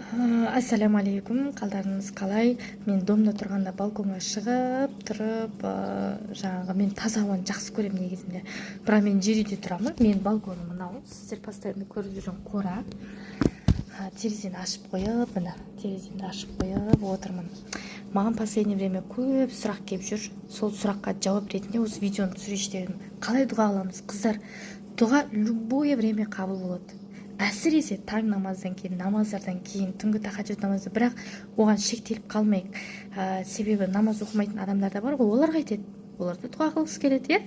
Ассалаумағалейкум, қалдарыңыз қалай? Мен домда тұрғанда балконға шығып тұрып, жаңағы мен таза ауаны жақсы көремін негізінде. Бірақ мен жер үйде тұрамын. Менің балконым мынау, сіздер постоянно көріп жүрген қора. Терезені ашып қойып, міне, тереземді ашып қойып отырмын. Маған последнее время көп сұрақ келіп жүр. Сол сұраққа жауап ретінде осы видеоны түсірейінші дедім. Қалай дұға қыламыз, қыздар? Дұға любое время қабыл болады, әсіресе таң намаздан кейін, намаздардан кейін, түнгі тахаджуд намазы. Бірақ оған шектеліп қалмайық, себебі намаз оқымайтын адамдар да бар ғой. Олар қайтеді? Олар да дұға қылғысы келеді, иә.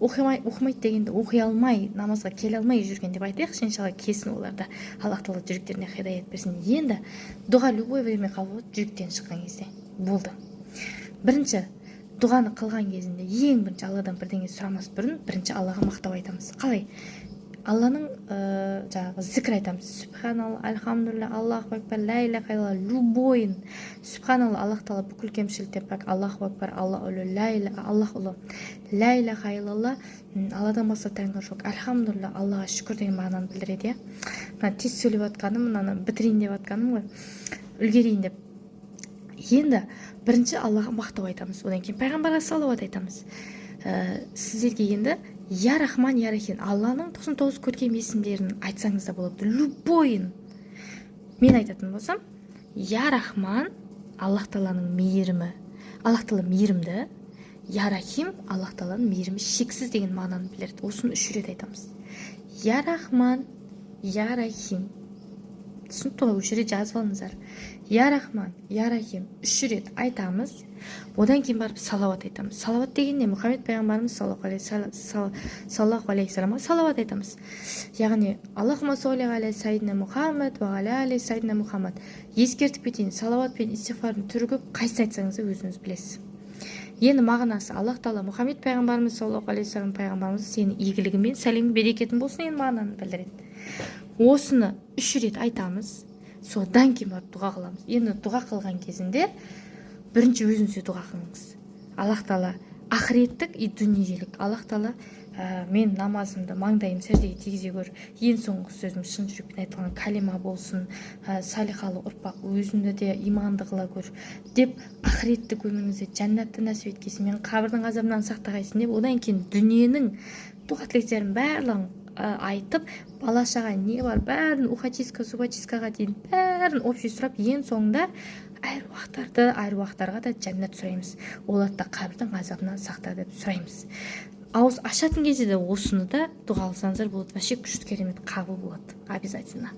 Оқымай, оқымайды дегенде, оқи алмай, намазға келе алмай жүрген деп айтайықшы. Иншалла, келсін олар да, Аллах Тағала жүректеріне хидаят берсін. Енді дұға любой время қабыл болады, жүректен шыққан кезде болды. Бірінші дұғаны қылған кезінде, ең бірінші Алладан бірдеңе сұрамас бұрын, бірінші Аллаға мақтау айтамыз. Қалай? Алланың жаңағы зікір айтамыз: сүбханалла, альхамдулилля, Аллаху акбар, ля иляха илlallah, любойын. Сүбханалла, Аллах Тағала бүкіл кемшіліктен пәк, Аллаху акбар, Алла ұлы, ля иля, Аллах ұлы, ля иляха илlallah, Алладан басқа тәңір жоқ, альхамдулилля, Аллаға шүкір деген мағынаны білдіреді, иә. Мына тез сөйлеп жатқаным, мынаны бітірейін деп жатқаным ғой, үлгерейін деп. Енді бірінші Аллаға мақтау айтамыз, одан кейін пайғамбарға салауат айтамыз. Сіздерге енді я Рахман, я Рахим, Алланың 99 көркем есімдерін айтсаңыз да болады, любойын. Мен айтатын болсам, я Рахман, Аллах Тағаланың мейірімі, Аллах Тағала мейірімді, я Рахим, Аллах Тағаланың мейірімі шексіз деген мағынаны білдіреді. Осыны үш рет айтамыз: я Рахман, я Рахим. Түсінікті ғой? Осы жерде жазып алыңыздар: я Рахман, я Рахим. Үш рет айтамыз. Одан кейін барып салауат айтамыз. Салауат деген не? Мұхаммед пайғамбарымыз саллаллаху алейхи вассаламға салауат айтамыз, яғни аллахума солли аля сайидина Мұхаммад уа аля али сайидина Мұхаммад. Ескертіп кетейін, салауат пен истиғфардың түрі көп, қайсысын айтсаңыз да өзіңіз білесіз. Енді мағынасы: Аллах Тағала Мұхаммед пайғамбарымыз саллаллаху алейхи вассалам пайғамбарымыз, сенің игілігің мен сәлемің, берекетің болсын деген мағынаны білдіреді. Осыны үш рет айтамыз, содан кейін барып дұға қыламыз. Енді дұға қылған кезінде бірінші өзіңізге дұға қылыңыз. Аллах Тағала ақыреттік и дүниелік, Аллах Тағала, мен намазымды, маңдайым сәждеге тигізе көр, ең соңғы сөзім шын жүрекпен айтылған калима болсын, салихалы ұрпақ, өзімді де иманды қыла көр деп, ақыреттік өміріңізде жәннатты нәсіп еткейсің, мен қабірдің азабынан сақтағайсың деп. Одан кейін дүниенің дұға тілектерін барлығын айтып, бала шаға не бар, бәрін, ухочистка, зубочисткаға дейін бәрін общий сұрап, ең соңында әруақтарды, әруақтарға да жәннат сұраймыз, оларды да қабірдің азабынан сақта деп сұраймыз. Ауыз ашатын кезде де осыны да дұға алсаңыздар болады. Вообще күшті, керемет, қабыл болады обязательно.